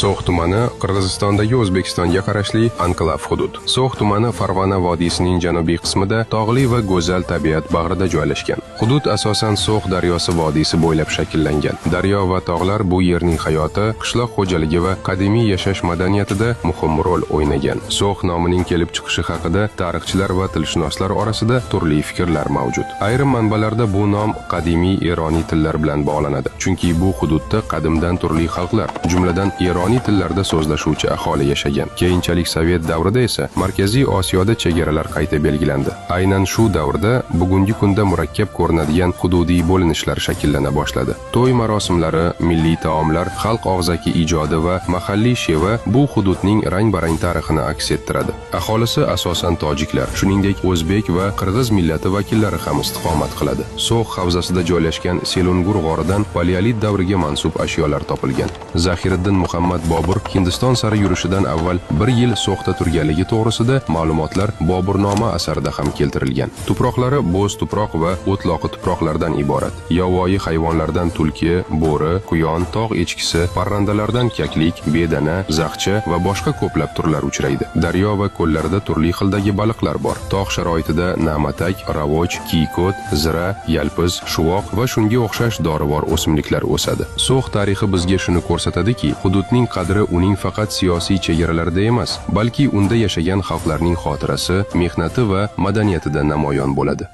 So'x tumani Qirg'izistondagi O'zbekistonga qarashli anklav hudud. So'x tumani Farg'ona vodiysining janubiy qismida tog'li va go'zal tabiat bag'rida joylashgan. Hudud asosan So'x daryosi vodiysi bo'ylab shakllangan. Daryo va tog'lar bu yerning hayoti, qishloq xo'jaligi va qadimiy yashash madaniyatida muhim rol o'ynagan. So'x nomining kelib chiqishi haqida tarixchilar va tilshunoslar orasida turli fikrlar mavjud. Ayrim manbalarda bu nom qadimiy eroniy tillar bilan bog'lanadi. Chunki bu hududda qadimdan turli xalqlar, jumladan eroniy tillarda so'zlashuvchi aholi yashagan. Keyinchalik Sovet davrida esa Markaziy Osiyoda chegaralar qayta belgilandi. Aynan shu davrda bugungi kunda murakkab ko'rinadigan hududiy bo'linishlar shakllana boshladi. To'y marosimlari, milliy taomlar, xalq og'zaki ijodi va mahalliy sheva bu hududning rang-barang tarixini aks ettiradi. Aholisi asosan tojiklar, shuningdek o'zbek va qirg'iz millati vakillari ham istiqomat qiladi. So'x havzasida joylashgan Selungur g'oridan paleolit davriga mansub ashyolar topilgan. Zahiriddin Muhammad Bobur Hindiston sari yurishidan avval bir yil So'xda turganligi to'g'risida ma'lumotlar Boburnoma asarida ham keltirilgan. Tuproqlari bo'z tuproq va o'tloqi tuproqlardan iborat. Yovvoyi hayvonlardan tulki, bo'ri, quyon, tog' echkisi, parrandalardan kaklik, bedana, zaqcha va boshqa ko'plab turlar uchraydi. Daryo va ko'llarda turli xildagi baliqlar bor. Tog' sharoitida na'matak, ravoj, kiyko't, zira, yalpiz, shuvoq va shunga o'xshash dorivor o'simliklar o'sadi. So'x tarixi bizga shuni ko'rsatadiki, hududning qadri uning faqat siyosiy chegaralarida emas, balki unda yashagan xalqlarning xotirasi, mehnati va madaniyatida namoyon bo'ladi.